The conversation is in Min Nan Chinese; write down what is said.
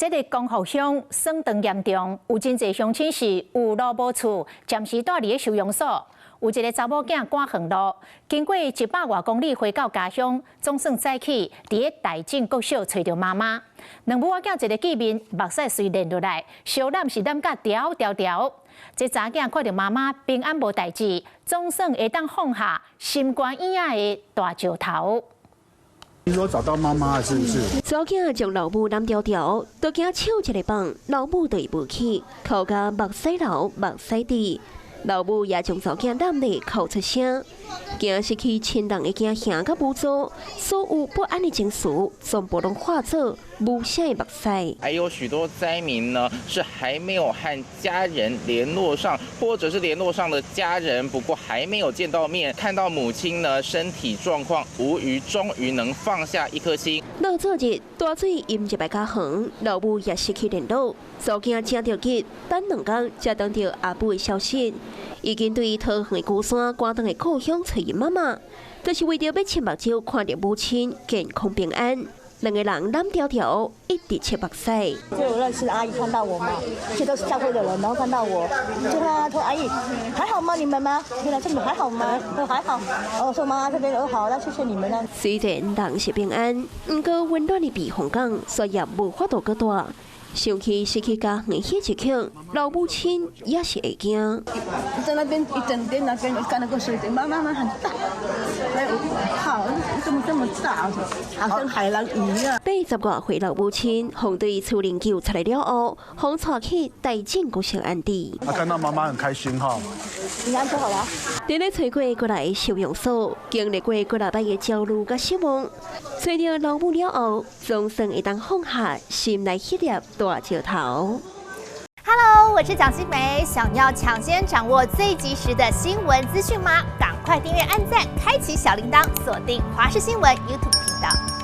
這个光復鄉霜凍嚴重，有真濟鄉親是有路無厝，暫時蹛佇咧收容所。有一个查某囝趕遠路，經過100外公里回到家鄉，總算早起佇咧大井國小揣著媽媽。兩母仔囝一个見面，目屎隨連落來，相攬是攬甲牢牢牢。這查囝看著媽媽平安無代誌，總算會當放下心肝椅仔的大石頭。聽說找到媽媽了，是不是？查某囝將老母攬牢牢，都驚手一个放，老母就會無去，哭甲目屎流，目屎滴。老母也將查某囝攬咧哭出聲，驚失去親人的驚嚇佮無助，所有不安的情緒全部攏化作無聲的目屎。還有許多災民呢，是還沒有和家人聯絡上，或者是聯絡上的家人，不過還沒有見到面，看到母親呢身體狀況無虞，終於能放下一顆心。落昨日大水淹入來家園，老母也失去聯絡，查某囝誠著急，等2工才等著阿母的消息。已經對桃園的龜山趕轉來故鄉揣𪜶媽媽，就是為著欲拭目睭看著母親健康平安。兩个人攬牢牢，一直拭目屎。就有認識的阿姨看到我嘛，這都是教會的人，然後看到我，就問他說：“阿姨還好嗎？你們嗎？原來這麼還好嗎？我還好。”我說：“媽這邊都好，那謝謝你們啦。” 雖然人是平安，毋過溫暖的避風港，卻也無法度閣蹛。想起失去家園彼一刻，老母親也是會驚。在那邊一整天，那邊看那個水，媽媽媽很大，哎，好，怎麼這麼大？好像海浪一樣。80外歲老母親，予隊處靈救出來了後，予帶去大井國小安置。啊，看到媽媽很開心哈。平安就好了。佇咧揣過過來收容所，經歷過幾若擺的焦慮佮失望，揣著老母了後，總算會當放下心內彼粒大石頭。 Hello，我是蔣新梅，想要搶先掌握最及時的新聞資訊嗎？趕快訂閱、按讚、開啟小鈴鐺，鎖定華視新聞 YouTube 頻道。